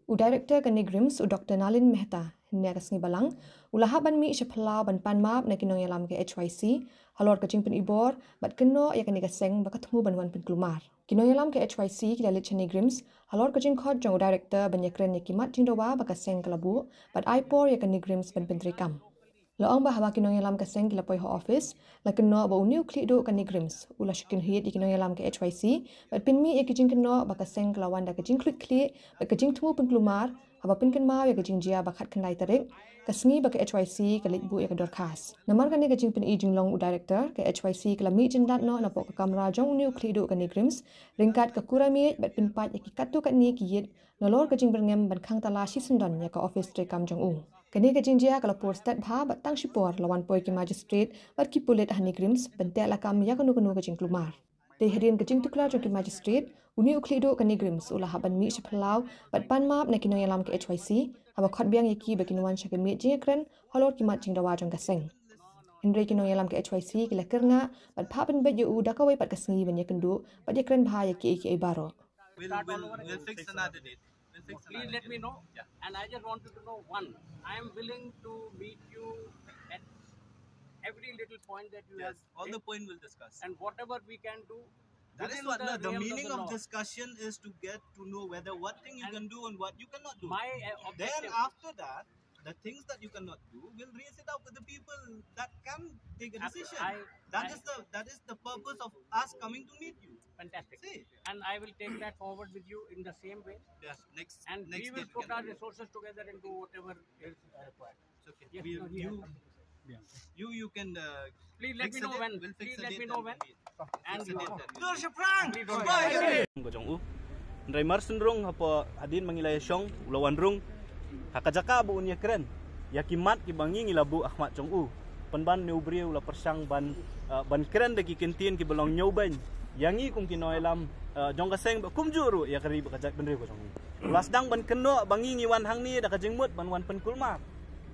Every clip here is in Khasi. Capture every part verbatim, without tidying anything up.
U Director ka NEIGRIHMS, u Doctor Nalin Mehta, hynne ka sngi Balang, u la hap ban mih sha phyllaw ban pan map na ki nongïalam ka H Y C halor ka jingpynibor bad kynnoh ïa kane ka seng ba ka thmu ban wan pynkulmar. Ki nongïalam ka H Y C ki la leit sha NEIGRIHMS halor ka jingkhot jong u Director ban ïakren ïa ki mat jingdawa ba ka seng ka la buh bad ai por ïa ka NEIGRIHMS ban pyntreikam. La ong ba haba ki nongïalam ka seng ki la poi ha office, la kynnoh ba une u khlieh duh ka NEIGRIHMS u la shu kynhied ïa ki nongïalam ka H Y C bad pynmih ïa ki jingkynnoh ba ka seng ka la wan da ka jingkhluit khlieh bad ka jingthmu pynkulmar haba pynkynmaw ïa ka jingjia ba khatkhyndai tarik, ka sngi ba ka H Y C ka leit buh ïa ka dorkhas. Namar kane ka jingpyni jinglong u Director, ka H Y C ka la mih jyndat noh napoh ka kamra jong une u khlieh duh ka NEIGRIHMS ryngkat ka kura miej bad pynpait ïa ki katto katne ki ïit nalor ka jingbyrngem ban khang tala shisyndon ïa ka office treikam jong u. Kane ka jingjia ka la pur stet bha bad tang shipor la wan poi ki magistrate bad ki pulit ha NEIGRIHMS ban teh lakam ïa kano kano ka jingkulmar. Dei hadien ka jingtuklar jong ki magistrate, une u khlieh duh ka NEIGRIHMS u la hap ban mih sha phyllaw bad pan map na ki nongïalam ka H Y C haba khot biang ïa ki ba kin wan sha ka miej jingïakren halor ki mat jingdawa jong ka seng. Hynrei ki nongïalam ka H Y C ki la kyrngah bad phah pynbeit ïa u da kawei pat ka sngi ban ïakynduh bad ïakren bha ïa kiei kiei baroh. We'll, we'll, we'll fix another date. We'll fix Please another let date. me know. Yeah. And I just wanted to know one. I am willing to meet you at every little point that you Yes, have all the raised, point we'll discuss. And whatever we can do. That is within what the, the realms meaning the of law. Discussion is to get to know whether what thing you And can do and what you cannot do. My uh, Then objective. After that, the things that you cannot do, we'll raise it up with the people that can take a After decision. I, That I, is the that is the purpose of us coming to meet you. Fantastic. See, And I will take that forward with you in the same way. Yes, next And next we will date put can our do it. Resources together and do whatever is uh, required. It's okay. Yes, We, no, you, yes. you, you can. Uh, Please let fix me a know date. when. We'll fix Please a let date me know and when. We'll meet. And Fix a you date know. And we'll Please let me know when. Ka jong u. Hynrei mar syndrong hapoh hadien ba ngi la ïashong u la wan rung ha ka jaka ba un ïakren ïa ki mat kiba ngi ngi la buh ha khmat jong u. Pynban une u briew u la pyrshang ban uh, ban kren da ki kyntien kiba long ñiewbeiñ ïa ngi kum ki nongïalam uh, jong ka seng bad kumjuh ruh ïa ka ri bad ka jaitbynriew ka jong ngi. U la sdang ban kynnoh ba ngi ngi wan hangne da ka jingmut ban wan pynkulmar.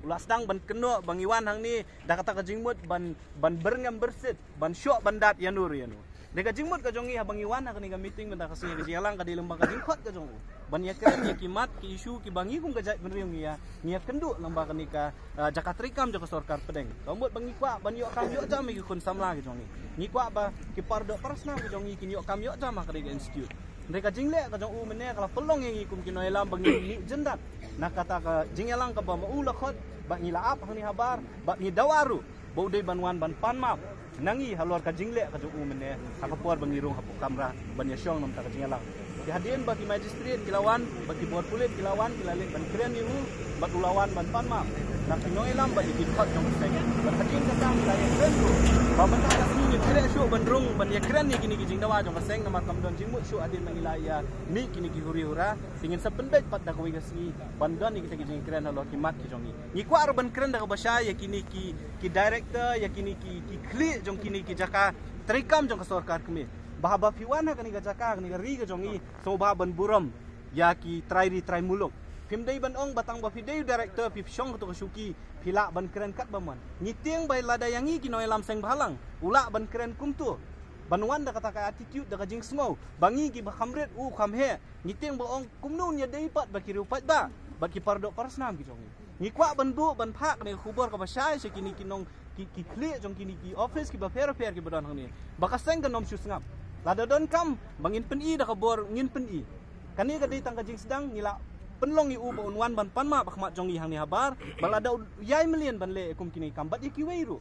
U la sdang ban kynnoh ba ngi wan hangne da kata ka jingmut ban ban byrngem byrsit ban shoh ban dat ïano ruh ïano. Dei ka jingmut ka jong ngi haba ngi wan ha kane ka meeting mynta ka sngi, ka jingïalang ka dei lyngba ka jingkhot ka jong u ban ïakren ïa ki mat ki issue kiba ngi kum ka jaitbynriew ngi ïa ngi ïakynduh lyngba kane ka uh, jaka treikam jong ka sorkar pdeng. Ka mut ba ngi kwah ban ïoh kam ïoh jam ïa ki khun samla ki jong ngi. Ngi kwah ba ki pardoh parasnam ki jong ngi kin ïoh kam ïoh jam ha kane ka institute. Hynrei ka jingleh ka jong u mynne ka la pynlong ïa ngi kum ki nongïalam ba ngi mih jyndat na kata ka jingïalang kaba ma u la khot bad ngi la ap hangne habar bad ngi dawa ruh ba u dei ban wan ban pan map na ngi halor ka jingleh ka jong u mynne ha ka por ba ngi rung hapoh kamra ban ïashong na mynta ka jingïalang. Ki hadien ba ki magistrate ki la wan, ba ki bor pulit ki la wan, ki la leit ban kren ïa u bad u la wan ban pan map na ki nongïalam bad ïa ki khot jong ka seng. Bad hadien kata ngi la ïakren ruh ba mynta ka sngi ngi treh shuh ban rung ban ïakren ïa kine ki jingdawa jong ka seng namar kam don jingmut shuh hadien ba ngi la ïa mih kine ki huri hura. Te ngin sa pynbeit pat da kawei ka sngi ban don ïa kita ki jingkren halor ki mat ki jong ngi. Ngi kwah ruh ban kren da kaba shai ïa kine ki ki director, ïa kine ki ki khlieh jong kine ki jaka treikam jong ka sorkar kmie. Ba haba phi wan ha kane ka jaka, kane ka ri ka jong ngi, sngewbha ban burom ïa ki trai ri trai muluk. Phim dei ban ong ba tang ba phi dei u director phi shong kato ka shuki phi lah ban kren katba mon. Ngi tieng ba lada ïa ngi ki nongïalam seng bhalang u lah ban kren kumto, ban wan da kata ka attitude, da ka jingsngew ba ngi kiba kham rit u kham heh. Ngi tieng ba ong kumno un ïadei pat bad ki riewpaidbah bad ki pardoh parasnam ki jong ngi. Ngi kwah ban buh ban phah kane ka khubor kaba shai sha kine ki nong ki, ki khlieh jong kine ki office kiba pher pher kiba don hangne ba ka seng kan ym shu sngap. Lada donkam ba ngin pyni da ka bor ngin pyni. Kane ka dei tang ka jingsdang, ngi la pynlong ïa u ba un wan ban pan map ha khmat jong ngi hangne habar. Ba lada u ïai mlien ban leh kum kine ki kam bad ïa kiwei ruh,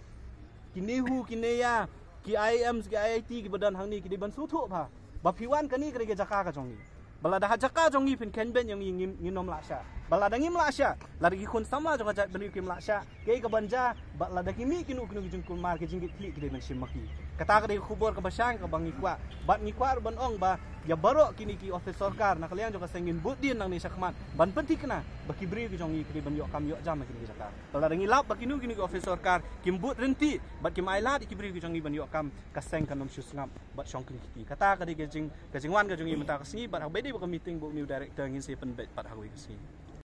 ki NEHU, ki NEIA, ki IIMs, ki IIT kiba don hangne ki dei ban sngewthuh bha ba phi wan kane ka dei ka jaka ka jong ngi. Ba lada ha jaka jong ngi phin kheiñ beiñ ïa ngi, ngin, ngin ym lah shah. Ba lada ngim lah shah, lada ki khun samla jong ka jaitbynriew kim lah shah, kaei kaban jia? Ba lada ki mih kino kino ki jingkulmar, ki jingkitkhlieh ki dei ban shim ma ki. Kata ka dei ka khubor kaba shai kaba ngi kwah. Bad ngi kwah ruh ban ong ba ïa baroh kine ki office sorkar na ka liang jong ka seng ngin bud dien nangne shakhmat ban pynthikna ba ki briew ki jong ngi ki dei ban ïoh kam ïoh jam ha kine ki jaka. Ba lada ngi lap ba kino kino ki office sorkar kim bud ryntih bad kim ailad ïa ki briew ki jong ngi ban ïoh kam, ka seng kan ym shu sngap bad shong kine kiti. Kata ka dei ka jing, ka jingwan ka jong ngi mynta ka sngi bad haba dei ba ka meeting bad une u director ngin sa pynbeit pat ha kawei ka sngi.